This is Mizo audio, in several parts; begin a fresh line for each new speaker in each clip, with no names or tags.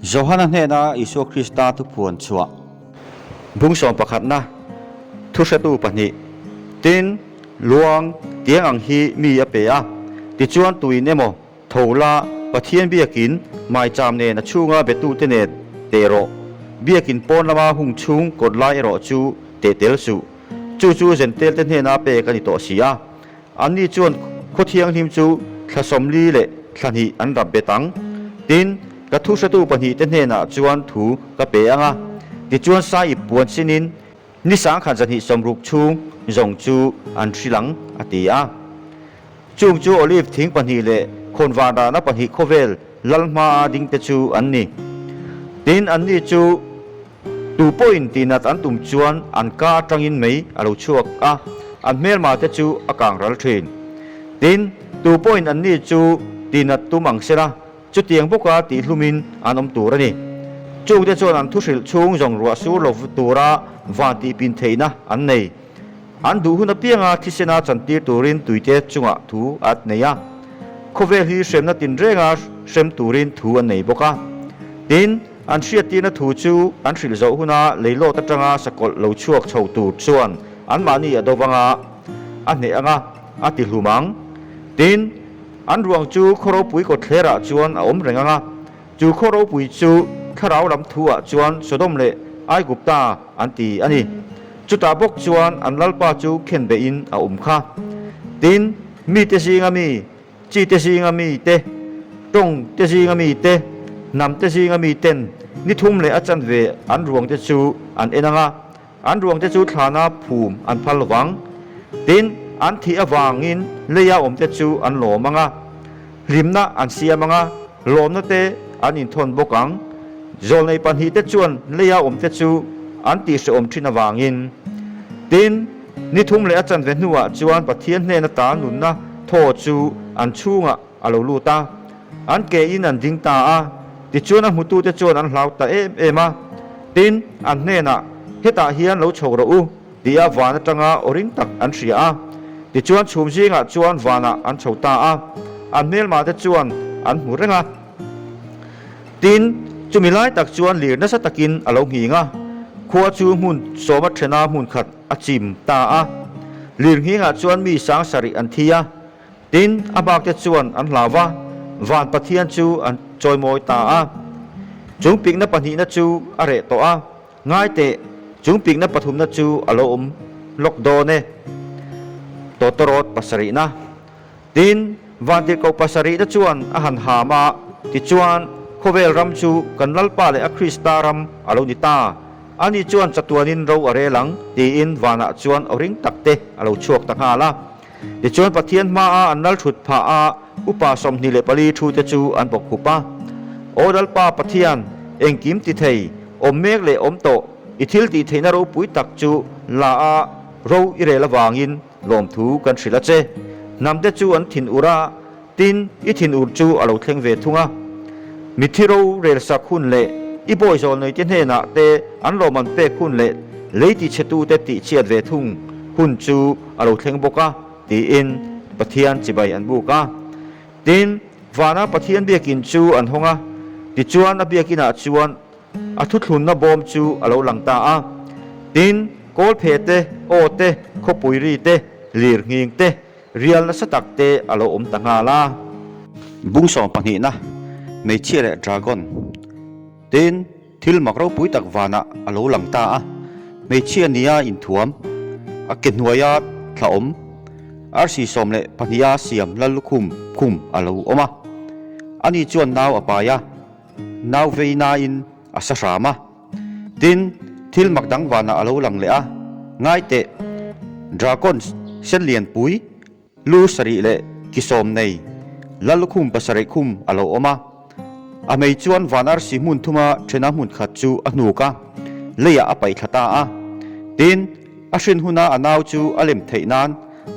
Johana hnena Isua Krista thuphuan chhuah bung sawm pakhatna thuhretu pahnih tin luang tiang ang hi mi a pe a, tichuan tuin emaw Tho la, Pathian biakin maicham nen a chhunga betute nen teh rawh. Biakin pawn lama hung chhung kawt lai erawh chu teh tel suh. Chu chu Zentelte hnena pek a ni tawh si a. Anni chuan khaw thianghlim chu thla 40 leh thla hnih an rap bet ang. Tin, ka thuhretu pahnihte hnenah chuan thu ka pe ang a. Tichuan sai ip puan sinin ni 1260 chhung zawng chu an hrilh ang, a ti a. Chung chu Olive thing pahnih leh khawnvar dahna pahnih khawvel lal hmaa dingte chu an ni. Tin, anni chu tu pawhin tihnat an tum chuan an ka atangin mei a lo chhuak a, an hmelmate chu a kang ral thin. Tin, tu pawhin anni chu tihnat tum ang sela, chutiang bawka tihhlumin an awm tur a ni. Chungte chuan an thuhrilh chhung zawng ruah sur lo tura van tihpin theihna an nei. An duh hun apianga thisena chantir turin tuite chungah thu a nei a, khawvel hi hremna tinrenga hrem turin thu an nei bawk a. Tin, an hriattirna thu chu an hrilh zawh huna leilawt atanga sakawlh lo chhuak chho tur chuan anmahni a do vanga a hneh anga a ti hlum ang. Tin, an ruang chu khaw ropui kawtthlerah chuan a awm reng anga, chu khaw ropui chu thlarau lam thuah chuan Sodom leh Aigupta an ti a ni. Chutah bawk chuan an Lalpa chu khen behin a awm kha. Tin, mite zinga mi, chite zinga mi te, tawng te zinga mi te, hnam te zinga mi ten ni thum leh a chanve an ruang te chu an en ang a, an ruang te chu thlana phum an phal lovang. Tin, an thih avangin leia awm te chu an lawm ang a, hlimna an siam ang a, Lawmna te an inthawn bawk ang. Zawlnei pahnihte chuan leia awmte chu an tihhrehawm thin avangin. Tin, ni thum leh a chanve hnuah chuan Pathian hnena ta nunna thaw chu an chhungah a lo lut a, an ke in an ding ta a. Tichuan a hmutute chuan an hlau ta em em a. Tin, an hnenah, Hetah hian lo chho rawh u, tia van atanga aw ring tak an hria a. Tichuan chhum zingah chuan vanah an chho ta a, an hmelmahte chuan an hmu reng a. Tin, chumi lai tak chuan lir nasa takin a lo nghing a, khua chu hmun sawma thena hmun khat a chim ta a. Lir nghingah chuan mi sang sarih an thi a, tin, a bakte chuan an hlau va, van Pathian chu an chawimawi ta a. Chung pikna pahnihna chu a reh tawh a. Ngai teh, chung pikna pathumna chu a lo awm lawk dawn e. Tawtawrawt pasarihna. Tin, Vantirhkoh pasarihna chuan a han ham a, tichuan, khawvel ram chu kan Lalpa leh a Krista ram a lo ni ta. Ani chuan chatuanin ro a rel ang, tiin vanah chuan aw ring takte a lo chhuak ta nghal a. Tichuan Pathian hmaa an lal thut phah a, upa 24 thute chu an bawk khup a. Aw Lalpa Pathian, engkim ti thei, awm mek leh awm tawh, i thil tih theihna ropui tak chu la a, ro i rel avangin lawmthu kan hrilh a che. Hnamte chu an thin ur a, tin, i thin ur chu a lo thleng ve thung a. Mitthi ro relsak hun leh i bawi zawlneite hnenah te an lawm an pek hun leh lei tichhetute tihchhiat ve thung hun chu a lo thleng bawk a, tiin Pathian chibai an buk a. Tin, vana Pathian biakin chu an hawng a, tichuan a biakinah chuan a thuthlunna bawm chu a lo lang ta a. Tin, kawlphe te, aw te, khawpui ri te, lir nghing te, rial nasa tak te a lo awm ta nghal a. Bung sawm pahnihna, Hmeichhia leh Dragon. Tin, thil mak ropui tak vanah a lo lang ta a, hmeichhia nia inthuam, a ke hnuaia thla awm, arsi 12a siam Lallukhum khum a lo awm a. Ani chuan nau a pai a, nau vei nain a sa hram a. Tin, thil mak dang vanah a lo lang leh a, ngai teh, Dragon sen lianpui, Lu sarih leh ki sawm nei, Lallukhum pasarih khum a lo awm a. A mei chuan van arsi hmun thuma thena hmun khat chu a hnuk a, leiah a paih thla ta a. Tin, a hrin huna a nau chu a lem theih nan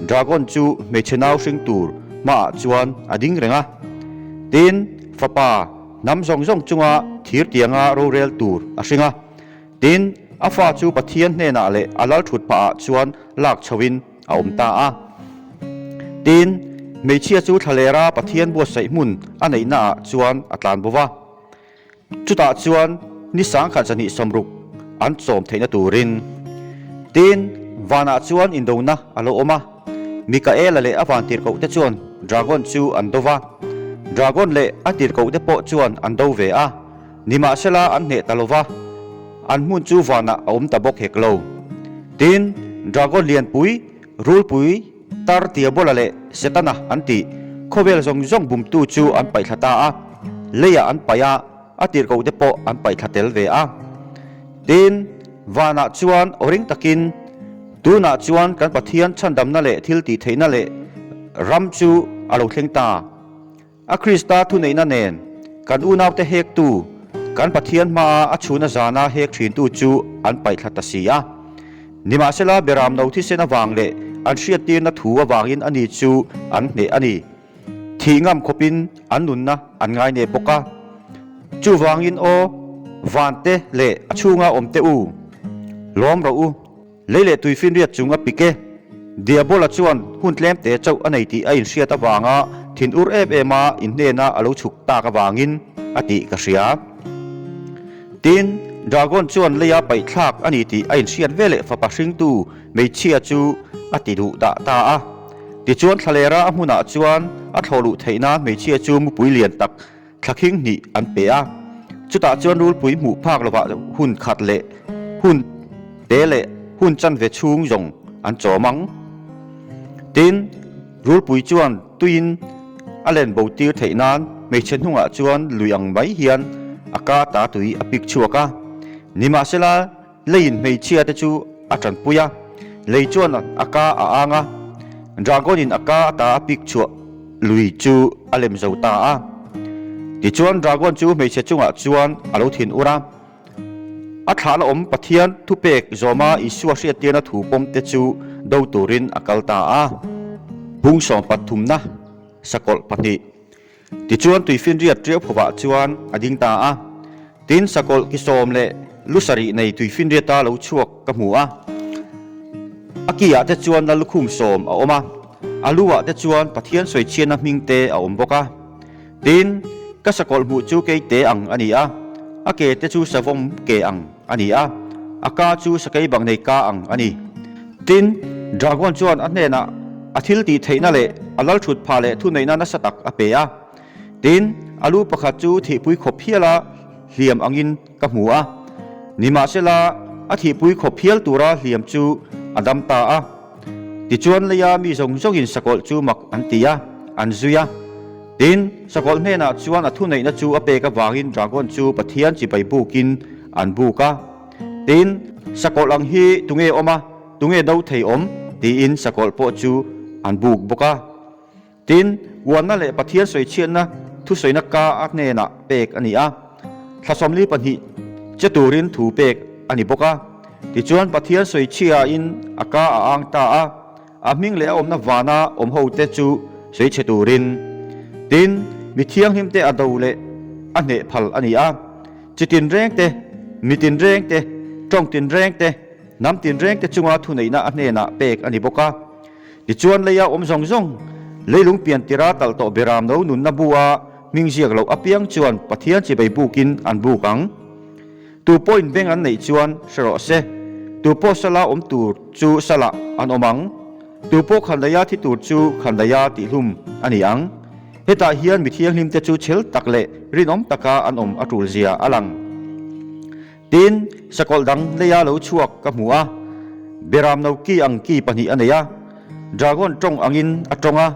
dragon chu hmeichhe nau hring tur hmaah chuan a ding reng a. Tin, fapa hnam zawng zawng chunga thir tianga rorel tur a hring a. Tin, a fa chu Pathian hnenah leh a lal thut phahah chuan lak chhoin a awm ta a. Tin, hmeichhia chu thlalera Pathian buatsaih hmun a neihnaah chuan a tlan bo va. Chutah chuan ni sangkhat zahnih 60 an chawm theihna turin. Tin, vanah chuan indona a lo awm a, Mikaela leh a vantirhkohte chuan dragon chu an do va, dragon leh a tirhkohte pawh chuan an do ve a, nimahsela an hneh ta lo va, an hmun chu vanah a awm ta bawk hek lo. Tin, dragon lianpui, rulpui, tar Diabola leh Setana an tih khawvel zawng zawng bumtu chu an paihthla ta a, leiah an paih a, a tirhkohte pawh an paihthla tel ve a. Tin, vanah chuan aw ring takin, Tunah chuan kan Pathian chhandamna leh thil tihtheihna leh ram chu a lo thleng ta. A Krista thuneihna nen kan unaute hektu, kan Pathian hmaa a chhuna zana hek thintu chu an paihthla ta si a. Nimahsela Beram no thisen avang leh an hriattirna thu avangin ani chu an hneh a ni. Thih ngam khawpin an nunna an ngainep bawk a. Chuvangin aw, vante leh a chhunga awmte u, lawm rawh u. Lei leh tuifinriat chung a pik e. Diabola chuan hun tlem te chauh a nei tih a inhriat avanga thinur em em a inhnena a lo chhuk tak avangin a tih ka hria. Tin, Dragon chuan leia paihthlak a ni tih a inhriat veleh fapa hringtu hmeichhia chu a ti duh dah ta a. Tichuan thlalera a hmunah chuan a thlawh luh theih nan hmeichhia chu mupui lian tak Thla khing hnih an pe a, chutah chuan rulpui hmuh phak lovah hun khat leh hun te leh hun chanve chhung zawng an chawm ang. Tin, rulpui chuan tuiin a len bo tir theih nan hmeichhe hnungah chuan lui ang mai hian a ka ta tui a pik chhuak a. Nimahsela, Leiin hmeichhia te chu a tanpui a, lei chuan a ka a ang a, dragon in a ka ata a pik chhuah lui chu a lem zo ta a. Tichuan dragon chu hmeichhe chungah chuan a lo thin ur a, a thlahna awm Pathian thupek zawma Isua hriattirna thu pawm te chu do turin a kal ta a. Bung sawmpathumna sakawlh pahnih. Tichuan tuifinriat ṭiau phovah chuan a ding ta a, tin sakawlh ki sawm leh lu sarih nei tuifinriata lo chhuak ka hmu a. A ki ah te chuan lallukhum sawm a awm a, a lu ah te chuan Pathian sawichhiatna hming te a awm bawk a. Tin, ka sakawlh hmuh chu kei te ang a ni a, a ke te chu savawm ke ang a ni a, a ka chu sakei bang nei ka ang a ni. Tin, Dragon chuan a hnenah a thil tih theihna leh a lal thut phah leh thuneihna nasa tak a pe a. Tin, a lu pakhat chu thihpui khawp hiala hliam angin ka hmu a. Nimahsela, a thihpui khawp hial tura hliam chu a dam ta a. Tichuan leia mi zawng zawngin sakawlh chu mak an ti a, an zui a. Tin, sakawlh hnenah chuan a thuneihna chu a pek avangin Dragon chu Pathian chibai bukin an buk a. Tin, sakawlh ang hi tunge awm a, tunge do thei awm? tiin sakawlh pawh chu an buk bawk a. Tin, uanna leh Pathian sawichhiatna thusawina ka a hnenah pek a ni a, thla 42 che turin thu pek a ni bawk a. Tichuan Pathian sawichhiain a ka a ang ta a, a hming leh a awmna vana awm hote chu sawichhe turin. Tin, mi thianghlimte a do leh a hneh phal a ni a. Chi tinreng te, mi tinreng te, tawng tinreng te, hnam tinreng te chunga thuneihna a hnenah pek a ni bawk a. Tichuan leia awm zawng zawng, leilung pian tira talh tawh beram no nunna bu a hming ziak loh apiang chuan Pathian chibei bukin an buk ang. Tu pawhin beng an neih chuan hre rawh se, tu pawh sala awm tur chu salah an awm ang, tu pawh khandaia thi tur chu khandaia tihhlum a ni ang. Hetah hian mi thianghlimte chu chhel tak leh rinawm taka an awm a tul zia a lang. Tin, sakawlh dang leia lo chhuak ka hmu a, beram no ki ang ki pahnih a nei a, dragon tawng angin a tawng a,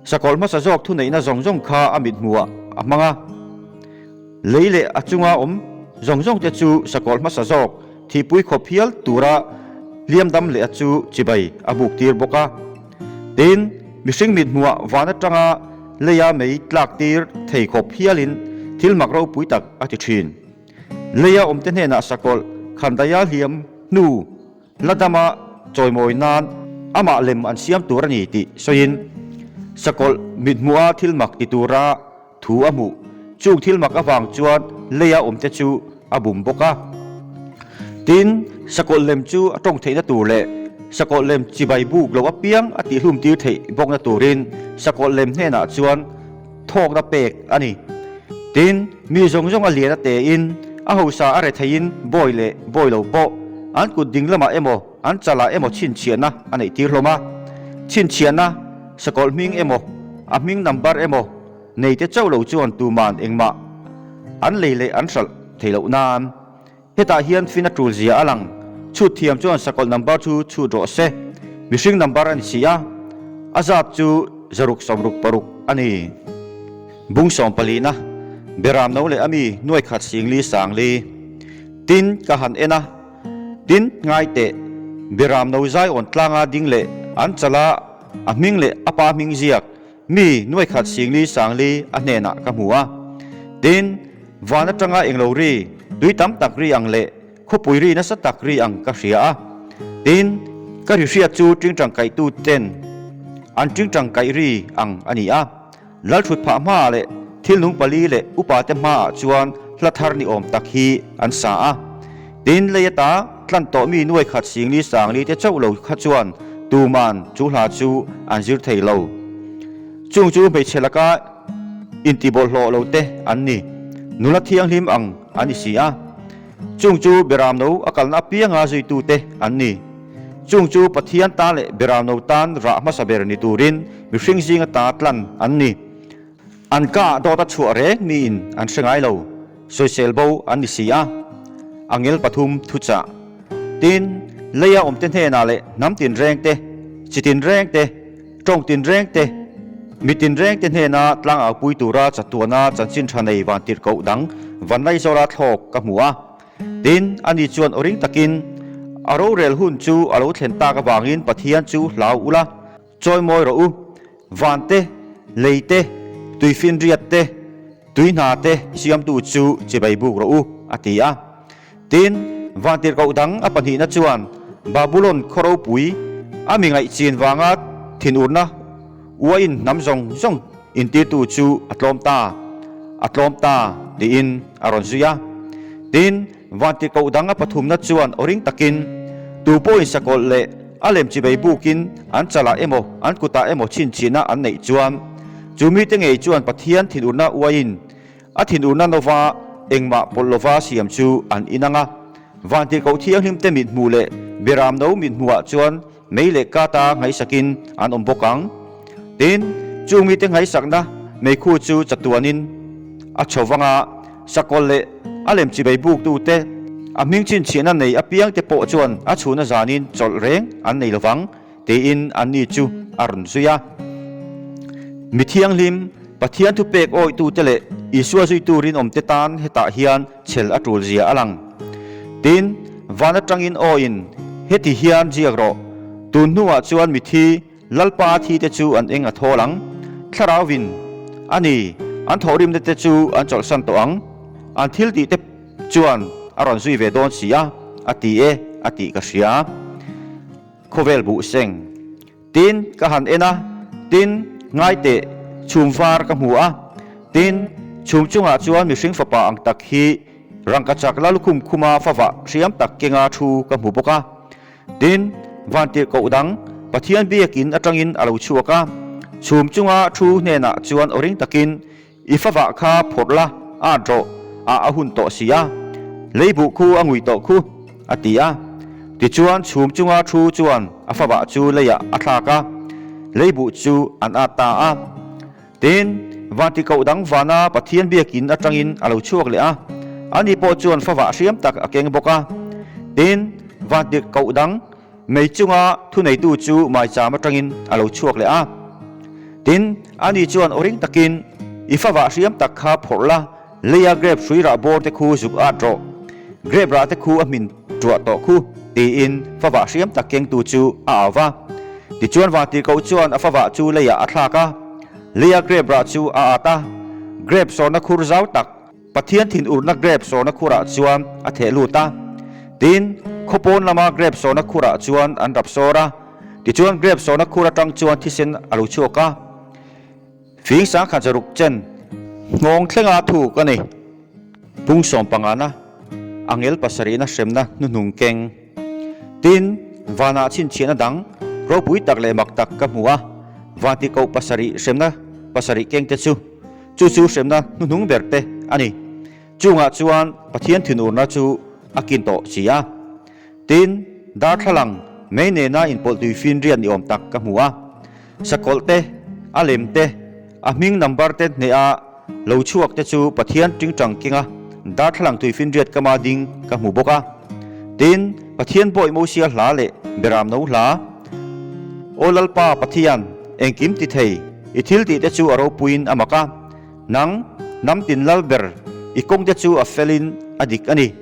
sakawlh hmasa zawk thuneihna zawng zawng kha a mithmuhah a hmang a. Lei leh a chunga awm zawng zawng te chu sakawlh hmasa zawk thihpui khawp hial tura hliam dam leh a chu chibai a buk tir bawk a. Tin, mihring mit hmuah van atanga leia mei tlak tir thei khawp hialin thil mak ropui tak a ti thin. Leia awmte hnenah sakawlh khandaia hliam hnu La dama chawimawi nan amah lem an siam tur a ni tih sawiin sakawlh mithmuha thil mak ti tura thu a hmuh. Chung thil mak avang chuan leia awmte chu a bum bawk a. Tin, sakawlh lem chu a tawng theihna tur leh sakawlh lem chibai buk lo apiang a tihhlum tir theih bawkna turin sakawlh lem hnenah chuan thawkna pek a ni. Tin, mi zawng zawng a lian a tein, a hausa a retheiin bawi leh bawi lo pawh an kut ding lamah emaw an chalah emaw chhinchhiahna a neih tir hlawm a. Chhinchhiahna, sakawlh hming emaw, a hming number emaw neite chauh lo chuan tuman engmah an lei leh an hralh thei loh nan. Hetah hian fin a tul zia a lang. Chhut thiam chuan sakawlh number chu chhut rawh se. Mihring number a ni si a, a zat chu 666 a ni. Bung sawm palihna, Beram no leh a mi nuai khat singli sangli. Tin, ka han en a. Tin, ngai teh, Beram no zai awn tlanga ding leh an chala a hming leh a pa hming ziak Mi nuai khat singli sangli a hnenah ka hmu a. Tin, van atanga englo ri, tui tam tak ri ang leh khawpui ri nasa tak ri ang ka hria a. Tin, ka ri hriat chu tingtang kaihtu ten an tingtang kaih ri ang a ni a. Lalthut phah hmaah leh thil nung pali leh upate hmaah chuan hla thar ni awm tak hi an sa a. Tin, lei ata tlan tawh mi nuai khat singli sangli te chauh lo kha chuan tuman chu hla chu an zir thei lo. Chung chu hmeichhe laka intibawlhhlawh lo te an ni. Nula thianghlim ang an ni si a. Chung chu Beramno a kalna apianga zuitu te an ni. Chung chu Pathian tan leh Beramno tan rah hmasa ber ni turin mihring zinga ta tlan an ni. An ka dawt a chhuah reng miin an hre ngai lo, sawisel bo an ni si a. Angel pathum thuchah. Tin, leia awmte hnenah leh hnam tinreng te, chi tinreng te, tawng tinreng te, mi tinreng te hnena tlangau pui tura chatuana chanchin tha nei vantirhkoh dang Vanlaizawla thlawk ka hmu a. Tin, ani chuan aw ring takin, A rorel hun chu a lo thlen tak avangin Pathian chu hlau ula, Chawimawi rawh u, van te, lei te, tuifinriat te, tui hna te siamtu chu chibai buk rawh u, a ti a. Tin, vantirhkoh dang a pahnihna chuan Babulon khaw ropui a mi ngaihchin vanga thinurna uain hnam zawng zawng intirtu chu a tlawm ta, a tlawm ta, tiin a rawn zui a. Tin, Vantirhkoh dang a pathumna chuan aw ring takin, Tu pawhin sakawlh leh a lem chibei bukin an chalah emaw an kutah emaw chhinchhihna an neih chuan, chu mite ngei chuan Pathian thinurna uaiin a thinurna nova engmah pawlh lova siam chu an inang a. Vantirhkoh thianghlimte mithmuh leh Beramno mithmuhah chuan mei leh kata ngaihsakin an awm bawk ang. Tin, chung mite ngaihsakna meikhu chu chatuanin a chho vang a, sakawlh leh a lem chibei buktute, a hming chhinchhiahna nei apiangte pawh chuan a chhuna zanin chawlh reng an nei lovang, tiin anni chu a rawn zui a. Mi thianghlim, Pathian thupek awihtute leh Isua zuitu rinawmte tan hetah hian chhel a tul zia a lang. Tin, van atangin awiin heti hian ziak rawh, Tun hnuah chuan mithi Lalpa thi te chu an eng a thawl ang, Thlarauvin a ni, an thawhrimna te chu an chawlhsan tawh ang, an thil tih te chuan a rawn zui ve dawn si a, a ti e, a tih ka hria. Khawvel buh seng. Tin, ka han en a, tin, ngai teh, chhum var ka hmu a, tin, chhum chungah chuan mihring fapa ang tak hi rangkachak la lukhum khuma favah hriam tak kenga thu ka hmu bawk a. Tin, vantirhkoh dang Pathian biakin atangin a lo chhuak a, chhum chunga thu hnenah chuan aw ring takin, I favah kha phawrh la, at rawh, a a hun tawh si a, lei buh khu a ngui tawh khu, a ti a. Tichuan chhum chunga thu chuan a favah chu leiah a thlak a, lei buh chu an at ta a. Tin, vantirhkoh dang vana Pathian biakin atangin a lo chhuak leh a, ani pawh chuan favah hriam tak a keng bawk a. Tin, vantirhkoh dang mei chunga thuneitu chu maicham atangin a lo chhuak leh a. Tin, ani chuan aw ring takin, I favah hriam tak kha phawrh la, leia grep hrui rah bawr te khu zuk at rawh. Grep rah te khu a hmin ṭuah tawh khu, tiin favah hriam tak kengtu chu a au va. Tichuan vantirhkoh chuan a favah chu leiah a thlak a, leia grep rah chu a at a. Grep sawrna khur zau tak, Pathian thinurna grep sawrna khurah chuan a theh lut a. Tin, khaw pawn lama grep sawrna khurah chuan an rap sawr a. Tichuan grep sawrna khur atang chuan thisen a lo chhuak a. Fing sangkhat zaruk chen nghawng thlenga thuk a ni. Pung sawm pangana angel pasarihna hremna hnuhnung keng. Tin, vanah chhinchhiahna dang ropui tak leh mak tak ka hmu a, vanti koh pasarih hremna pasarih kengte chu, chu chu hremna hnuhnung ber te a ni. Chungah chuan Pathian thinurna chu a kin tawh si a. Tin, darthlalang mei nena inpawlh tui finriat ni awm tak ka hmu a. Sakawlh te, a lem te, a hming number te hneha lo chhuak te chu Pathian tingtang kenga darthlalang tui finriat kama ding ka hmu bawk a. Tin, Pathian Bawi Mosia hla leh Beram no hla, Aw Lalpa Pathian, engkim ti thei, i thil tih te chu a ropuiin a mak a. Nang, hnam tin lal ber, i kawngte chu a felin a dik a ni.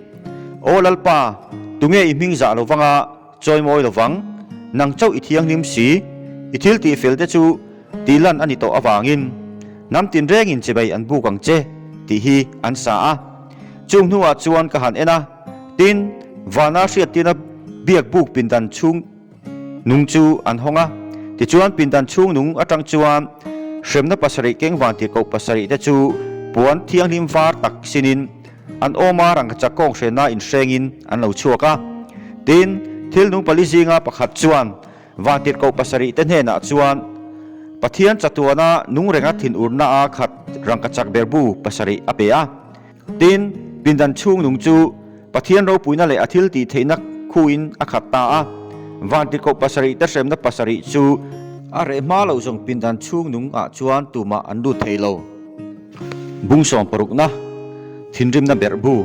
Aw Lalpa, tunge i hming zah lo vanga chawimawi lo vang? Nang chauh i thianghlim si, i thil tih felte chu tihlan a ni tawh avangin, hnam tin rengin chebei an buk ang che, tih hi an sa a. Chung hnuah chuan ka han en a, tin, vana hriattirna biak buk pindan chhung, Nung chu an hawng a, tichuan pindan chhung nung atang chuan hremna pasarih keng vantirhkoh pasarih te chu puan thianghlim var tak sinin an awm a, rangkachak kawng hrenna inhrengin an lo chhuak a. Tin, thil nung pali zinga pakhat chuan vantirhkoh pasarih te hnenah chuan Pathian chatuana nung renga thinurna a khat rangkachak berbu pasarih a pe a. Tin, pindan chhung nung chu Pathian ropuina leh a thil tih theihna khuin a khat ta a. Vantirhkoh pasarih te hremna pasarih chu a reh hma loh zawng pindan chhung nung ah chuan tumah an lut thei lo. Bung sawm parukna, thinrimna berh bu.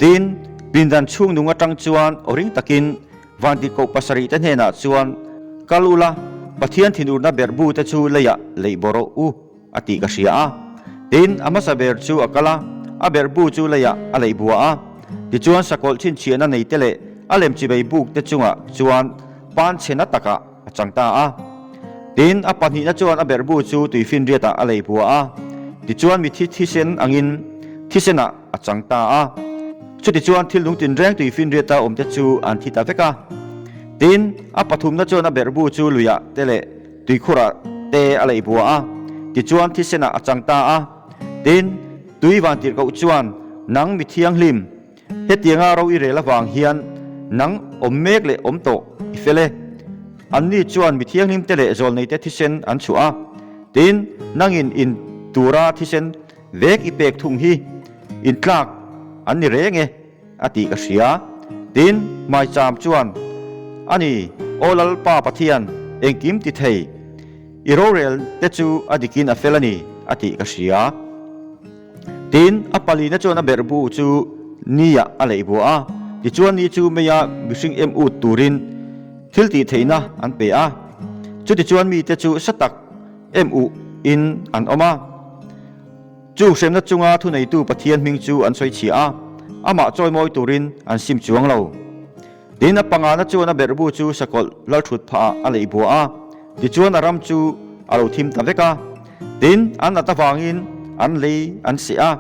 Tin, pindan chhung nung atang chuan aw ring takin Vantirhkoh pasarih te hnenah chuan, Kal ula, Pathian thinurna berh bu te chu leiah leih bawh rawh u. A tih ka hria a. Tin, a hmasa ber chu a kal a, a berh bu chu leiah a leih bua a. Tichuan sakawlh chhinchhiahna nei te leh a lem chibei buk te chungah chuan pan chhe na takah a chang ta a. Tin, a pahnihna chuan a berh bu chu tuifinriatah a leih bua a. Tichuan mithi thisen angin thisenah a chang ta a. Chutichuan thil lung tinreng tuifinriata awmte chu an thi ta vek a. Tin, a pathumna chuan a berh bu chu luiah te leh Tuikhurah te a leih bua a, tichuan thisenah a chang ta a. Tin, tui vantirhkoh chuan, Nang mi thianghlim, hetianga ro i rel avang hian nang awm mek leh awm tawh i fel e. Anni chuan mi thianghlimte leh zawlneite thisen an chhuah a, tin, nangin in tura thisen vek i pek thung hi intlak an ni reng e. A tih ka hria. Tin, Hmaicham chuan, A ni, Aw Lalpa Pathian, engkim ti thei, i rorel te chu a dikin a fel a ni, a tih ka hria. Tin, a palina chuan a berhbu chu niah a leih buah a, tichuan ni chu meia mihring em ut turin thil tih theihna an pe a. Chutichuan mite chu sa tak em uh in an awm a. Chu hremna chunga thuneitu Pathian hming chu an sawi chhia a, amah chawimawi turin an sim chuang lo. Tin, a pangana chuan a berhbu chu sakawlh lalthut phahah a leih buah a, tichuan a ram chu a lo thim ta vek a. Tin, an at avangin an lei an seh a,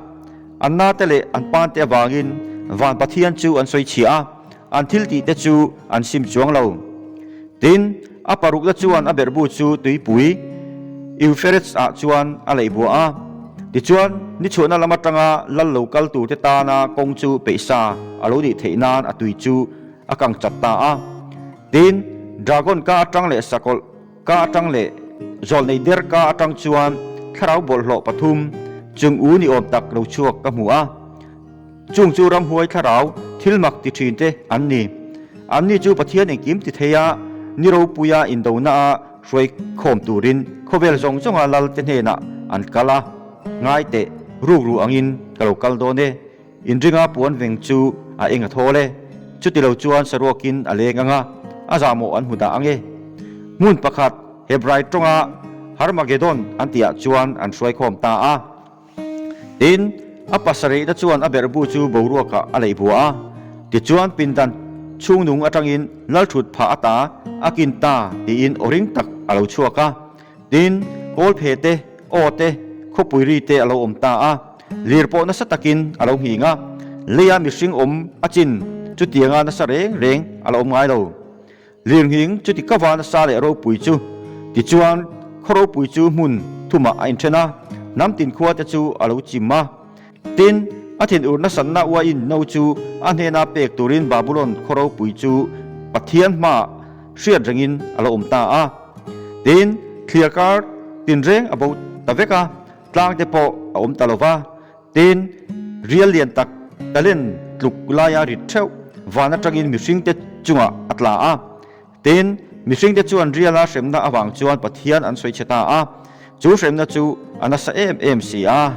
an nate leh an pante avangin van Pathian chu an sawi chhia a, an thiltihte chu an sim chuang lo. Tin, a parukna chuan a berhbu chu tuipui Euphrates-ah chuan a leih buah a. Tichuan, ni chhuahna lam atanga lal lo kal turte tana kawng chu peihsa a lo nih theih nan a tui chu a kang chat ta a. Tin, dragon ka atang leh sakawlh ka atang leh zawlnei der ka atang chuan thlarau bawlhhlawh pathum chung u ni awm tak lo chhuak ka hmu a. Chung chu ramhuai thlarau thil mak ti thin te an ni. Anni chu Pathian engkim ti thei a, ni ropuia indona a hruai khawm turin khawvel zawng zawnga lal te hnenah an kal a, Ngai teh, rukru angin ka lo kal dawn e, inringa puan veng chu a eng a thawl e, chuti lo chuan saruakin a leng ang a, a zahmawh an hmu dah ang e. Hmun pakhat Hebrai tawnga Harmagedon an tihah chuan an hruai khawm ta a. Tin, a pasarihna chuan a berhbu chu boruakah a leih buah a, tichuan pindan chhungnung atangin lalthut phah ata a kin ta tiin aw ring tak a lo chhuak a. Tin, kawlphe te, aw te, khawpui ri te a lo awm ta a, lir pawh nasa takin a lo nghing a, leia mihring awm a chin chutianga nasa reng reng a la awm ngai lo. Lirnghing chuti ka va nasa leh ropui chu. Tichuan, khaw ropui chu hmun thumah a inthen a, hnam tin khua te chu a lo chim a. Tin, a thinur nasanna uaiin no chu a hnena pek turin Babulon khaw ropui chu Pathian hmaah hriat rengin a lo awm ta a. Tin, thliarkar tinreng a bo ta vek a, tlang te pawh a awm ta lo va. Tin, rial lian tak talent tluk laia rit theuh van atangin mihringte chungah a tla a. Tin, mihringte chuan riala hremna avang chuan Pathian an sawi chhe ta a, chu hremna chu a nasa em em si a.